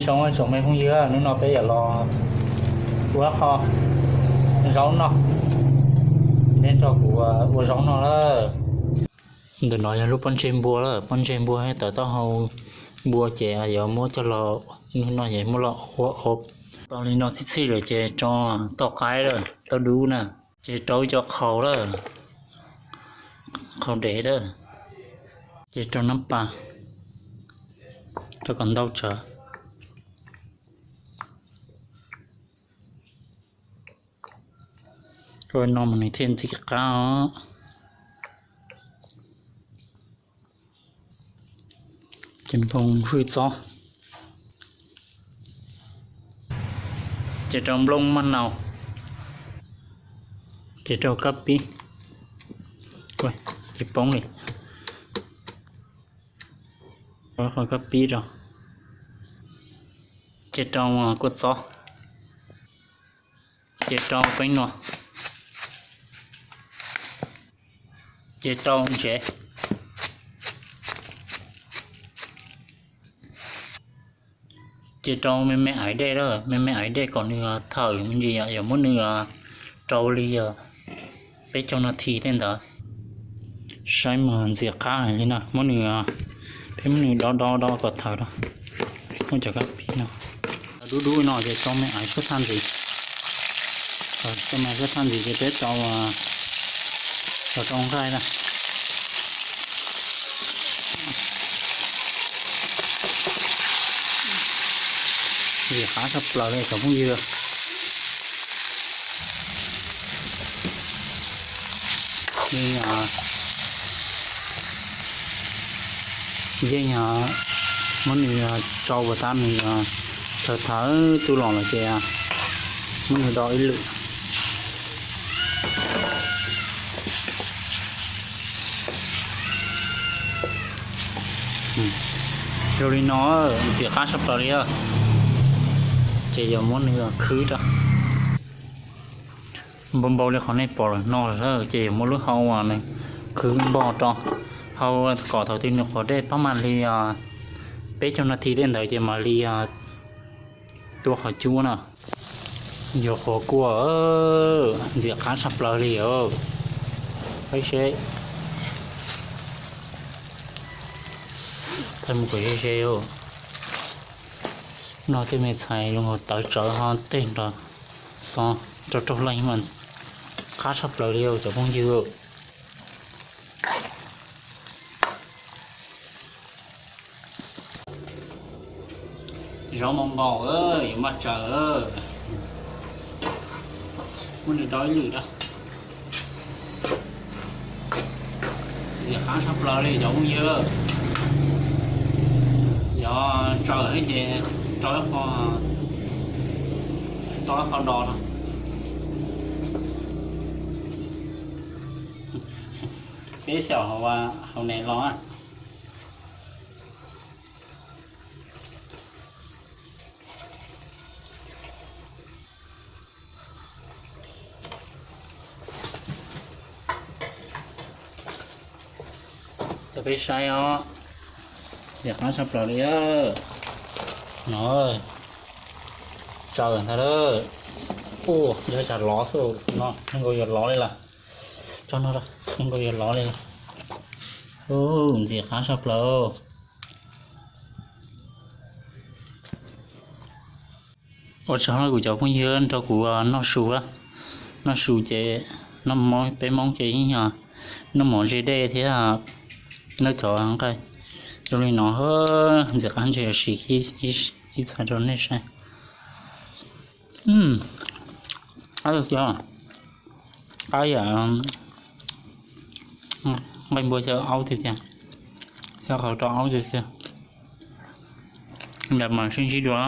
Zoo tsoom me phooj ywg, hnub no peb yuav los ua qho zaub noj, neb nrog kuv ua zaub noj lawm. Ntawm no yog lub pob ntseg npua lawm, pob ntseg npua thiab tawv taub hau npua ces yuav muab coj los, hnub no ces muab los ua ob. Tau li no txhij txhij lawm ces rau tauj qaib lawm, tauj dub na, ces rau ib co qhaus lawm, qhaus dev lawm, ces rau nab pas, rau kom ntau tsawv. Ua no mas nws thiaj ntxim qab os. Ces nplooj hwj txob, ces rau nplooj maj nau, ces rau kab pib, ces poob li, qhov kab pib rau, ces rau kua txob, ces rau peeb nua, ces rau ntsev, ces rau me me aiv dej lawm, me me aiv dej kom nws thawm me ntsis yom, yuav muab nws rau li peb caug nas this tej ntawd. Saib mas ntxim qab heev li na, muab nws, peb muab nws dob dob dob kom thawm rau, muab cov kab pib no, dub dub no ces rau me aiv suab thaj ntxiv, rau me aiv suab thaj ntxiv ces peb rau, rau nqaij na. Ntxim qab tshaj plaws li cov phooj ywg. Yeej, yeej muab nws tsau puas tab nws sawv thawv txuj los lawm ces muab nws do ib lwm. Zoo li no, ntxim qab tshaj plaws li. Ces yuav muab nws khwb rau npau npau li qhov nej pom lawm no lawm, ces yuav muab lub hau uas nws khwv npog rau hau kom thaum twg nws qhuav dej pab mam li peb caug nas this tej ntawd ces mam li tua qhov cub na. Yuav qhuav kua, ntxim qab tshaj plaws li os. Peb seb, thaij mus kom ze ze. No tej me ntxhais zoo nkaus tawv tsawv ho tej nrog xov rau raug leej mas qab tshaj plaws li cov phooj ywg. Zaub npau npau, yuav maj tsaws. Muab nws do ib lwm rau. Ntxim qab tshaj plaws li cov phooj ywg. Yog tsaws ces rau, rau ib qho do no. Peb xyaum hauv ne los. Cov peb saib os, ntxim qab tshaj plaws li. No, tsaws ntag lawm. Ua, yog cas lov xwb no, zoo nkaus yuav lov li lawm. Tso no, zoo nkaus yuav lov li lawm. Ntxim qab tshaj plaws. Ua tsaug kuv cov phooj ywg nrog kuv noj su, noj su ces peb Hmoob ces yeej noj mov ze dej thiab noj cov nqaij zoo li no. Ntxim qab ntshe yuav siv ib txhais rau nej saib. Ab, qab yam nqaij npua xyaw aub tiag tiag, xyaw qhov rau aub tiag tiag. Ntawd mas sib ntsib dua.